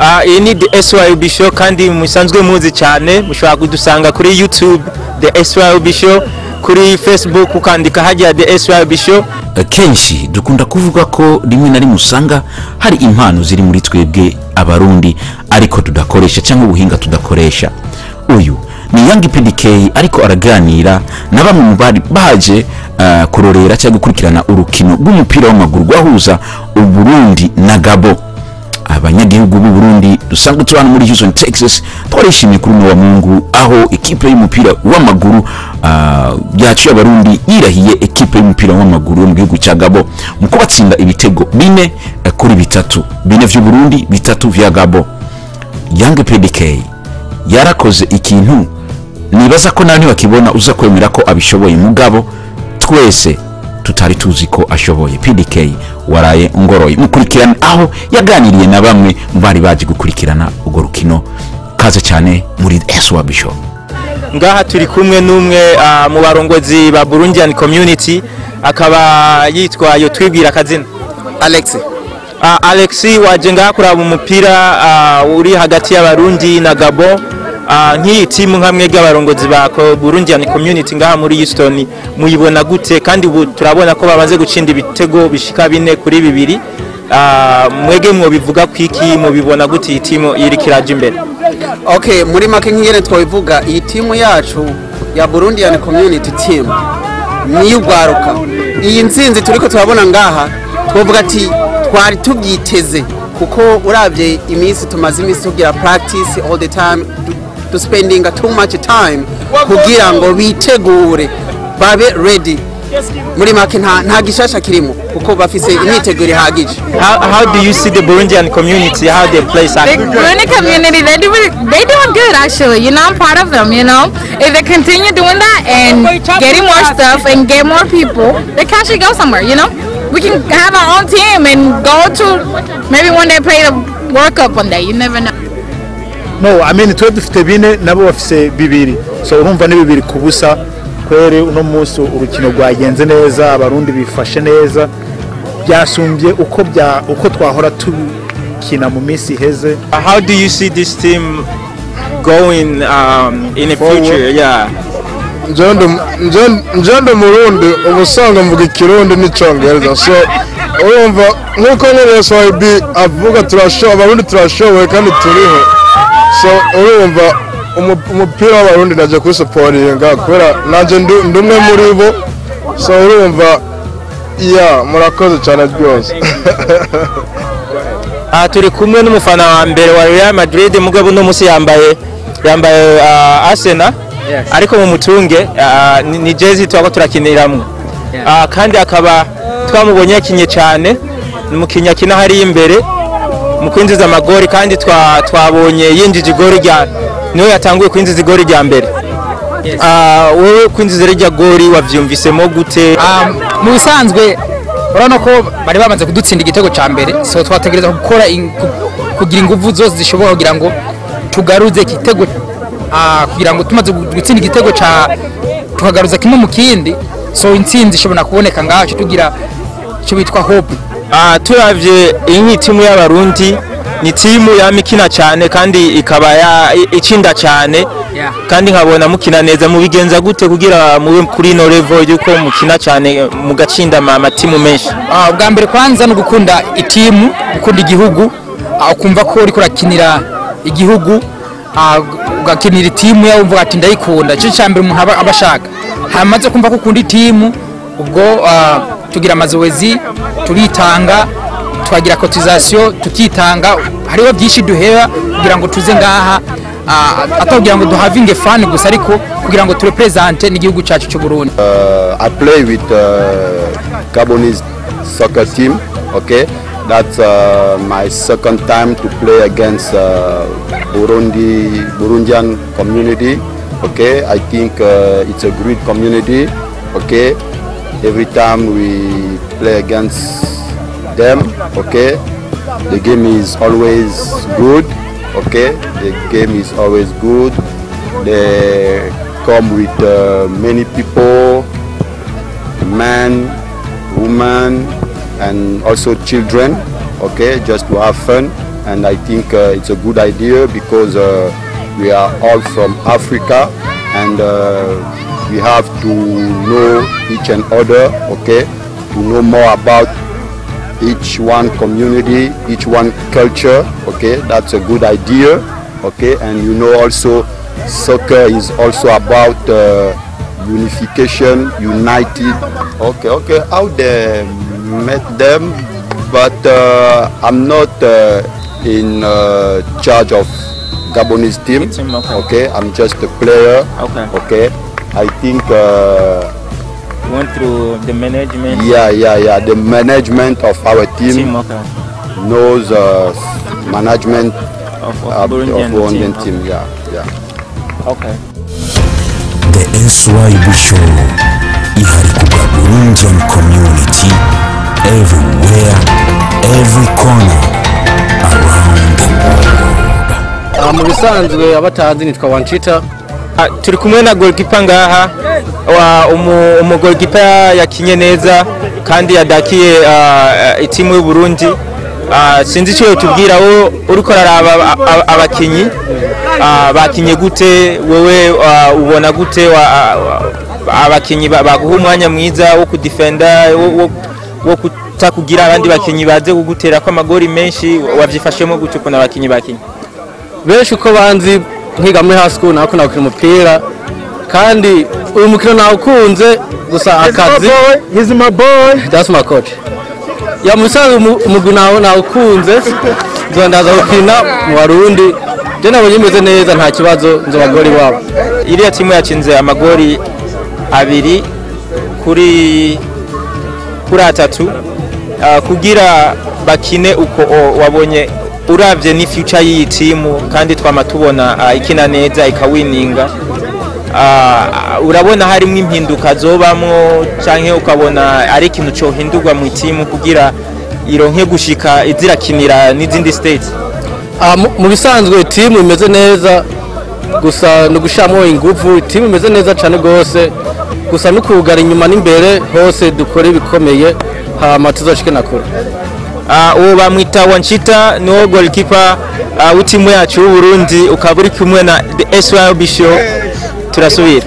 Iyi ni The SYB Show, kandi musanzwe muzi cyane. Mushobora kudusanga kuri YouTube, The SYB Show, kuri Facebook ukandika hajya The SYB Show. Kenshi dukunda kuvuga ko rimwe na rimwe usanga hari impano ziri muri twebwe Abarundi ariko tudakoresha, cyangwa ubuhinga tudakoresha. Uyu ni Young PDK, ariko araganira na bamwe mu bari baje kurorera cyangwa gukurikirana urukino rw'umupira w'amaguru rwahuza Uburundi na Gabon. Abanyagihugu b'u Burundi dusanzwe tubana muri Houston, Texas, twarishimye kuri uno wa Mungu, aho ekipe y'umupira w'amaguru yacu y'Abarundi yirahiye ekipe y'umupira w'amaguru yo mu gihugu cya Gabon mu kubatsinda ibitego 4-3, 4 vy'u Burundi, 3 vya Gabon. Young PDK yarakoze ikintu nibaza ko nawe ntibakibona uza kwemera ko abishoboye, mugabo twese tutari tuzi ko ashoboye. PDK waraye ngoroye mukurikirana aho yaganiriye na bamwe mu bari baje gukurikirana urwo rukino. Kaze cyane muri SYB Show. Ngaha turi kumwe n'umwe mu barongozi ba Burundian Community, akaba yitwa, yotwibwira akazina? Alex. Alex, waje ngaha kuraba umupira uri hagati y'Abarundi na Gabon. Nk'iyi timu, nka mwebwe abarongozi ba Burundian Community ngaha muri Houston, muyibona gute? Kandi ubu turabona ko bamaze gutsinda ibitego bishika 4-2. Mwege mwobivuga kwiki? Mubibona gute iyi timu iriko iraja imbere? Okay, muri make nk'ingene twabivuga, iyi timu yacu ya Burundian Community Team ni ugwaruka. Iyi nsinzi turiko turabona ngaha, twovuga ati twari tubyiteze, kuko uravye iminsi tumaze iminsi tugira practice all the time, to spending too much time kugira ngo bitegure babe ready. Muri make nta gishasha kirimo, kuko bafise imyiteguro ihagije. How do you see the Burundian community, how they play The soccer? Burundi community, they doing good actually. I'm proud of them. If they continue doing that and getting more stuff and get more people, they can actually go somewhere. We can have our own team and go to maybe one day play the World Cup one day. You never know. No, I mean, twe dufite 4, nabo bafise 2, so urumva ni 2-0. Kwere uno munsi urukino rwagenze neza, Abarundi bifashe neza, byasumbye uko twahora tukina mu minsi iheze. How do you see this team going in the Forward. future? Yeah. Njende Murundi, uba usanga mvuga Ikirundi n'Icyongereza, so urumva nk'uko nyine SYB avuga, turashoboye, Abarundi turashoboye kandi turiho. So urumva umupira w'Abarundi naje kuwusupportinga kubera nanjye ndi umwe muri bo. So urumva ya murakoze cyane rwose. Aha turi kumwe n'umufana wa mbere wa Real Madrid, mugabo uno munsi yambaye Arsenal, ariko mu mutunge ni jezi twako turakiniramwo. Kandi akaba twamubonye yakinye cyane, ni umukinnyi akina hariya imbere mu kwinjiza amagori, kandi twabonye yinjije igori rya, niwe yatanguye kwinjiza igori rya mbere. Wowe kwinjiza rirya gori wavyumvisemo gute? Mu bisanzwe urabona ko bari bamaze kudutsinda igitego cya mbere, so twategereza gukora kugira ingufu zose zishoboka kugira ngo tugaruze igitego, kugira ngo tumaze gutsinda igitego ca tukagaruza kimwe mu kindi, so intsinzi ishobora kuboneka ngaho tugira icyo bitwa hope. Turavye iyi ni timu y'Abarundi, ni timu yama ikina cyane kandi ikaba icinda cyane, kandi nkabona mukina neza. Mubigenza gute kugira mube kuri ino level yuko mukina cyane mugacinda amatimu menshi? Ubwa mbere kwanza ni ugukunda itimu, gukunda igihugu, ukumva ko uriko urakinira igihugu, ugakinira itimu yawe uvuga ati ndayikunda. Icyo cya mbere umuntu aba ashaka. Hamaze kumva ko ukunda itimu, ubwo tugira amazoezi, turitanga, tukagira cotisation, tukitanga. Hariho byinshi duheba kugira ngo tuze ngaha, atari ngo duhavinge fun gusa, ariko kugira ngo turepresente n'igihugu cyacu cy'u Burundi. I play with Gabonese soccer team. Okay, that's my second time to play against Burundian community. Okay, I think it's a great community. Okay, every time we play against them, okay, the game is always good. Okay, the game is always good. They come with many people, men, women, and also children, okay, just to have fun. And I think it's a good idea because we are all from Africa and we have to know each and other, okay, to know more about each one community, each one culture, okay, that's a good idea, okay, and you know also soccer is also about unification, united, okay, how they met them, but I'm not in charge of Gabonese team, okay, I'm just a player, okay, I think went through the management. Yeah, the management of our team, okay. Knows management of Burundian team. Yeah. Okay. The SYB Show ihari kubwa Burundian community everywhere, every corner around the world. Mu bisanzwe abatanzi nitwa Wanchita. Turi kumwe na goalkeeper ngaha wa umu goalkeeper yakinye neza kandi yadakiye itimu y'u Burundi. Sinzi icyo tubwira wo uriko araraba abakinyi bakinye gute, wewe ubona gute abakinyi baguha umwanya mwiza wo kudefenda wo kutakugira abandi bakinyi baze kugutera ko amagori menshi, wavyifashemo gute ukuntu abakinyi bakinye? Benshi uko banzi nkiga muri high school nako nakina umupira kandi uyu mukino nawukunze gusa akazi. He's my boy. That's my coach. Ya musanze umugwi nawo nawukunze nzondaza gukina mu Barundi. Je nabonye imeze neza nta kibazo nzobagori wabo. Iriya timu yatsinze amagori 2 kuri 3 kugira bakine uko wabonye uravye ni future y'iyi timu kandi twama tubona ikina neza ikawininga. Urabona harimo impinduka zobamwo canke ukabona ari ikintu cyo hindurwa mu timu kugira ironke gushika izirakinira n'izindi states? Mu bisanzwe timu imeze neza gusa no gushamo ingufu, timu imeze neza cyane gose gusa no kugara inyuma n'imbere hose dukore ibikomeye hama tuzoshike nakure. Uwo bamwita Wanchita niwo goalkeeper w'itimu yacu y'u Burundi, ukaba uri kumwe na The SYB Show. Turasubira.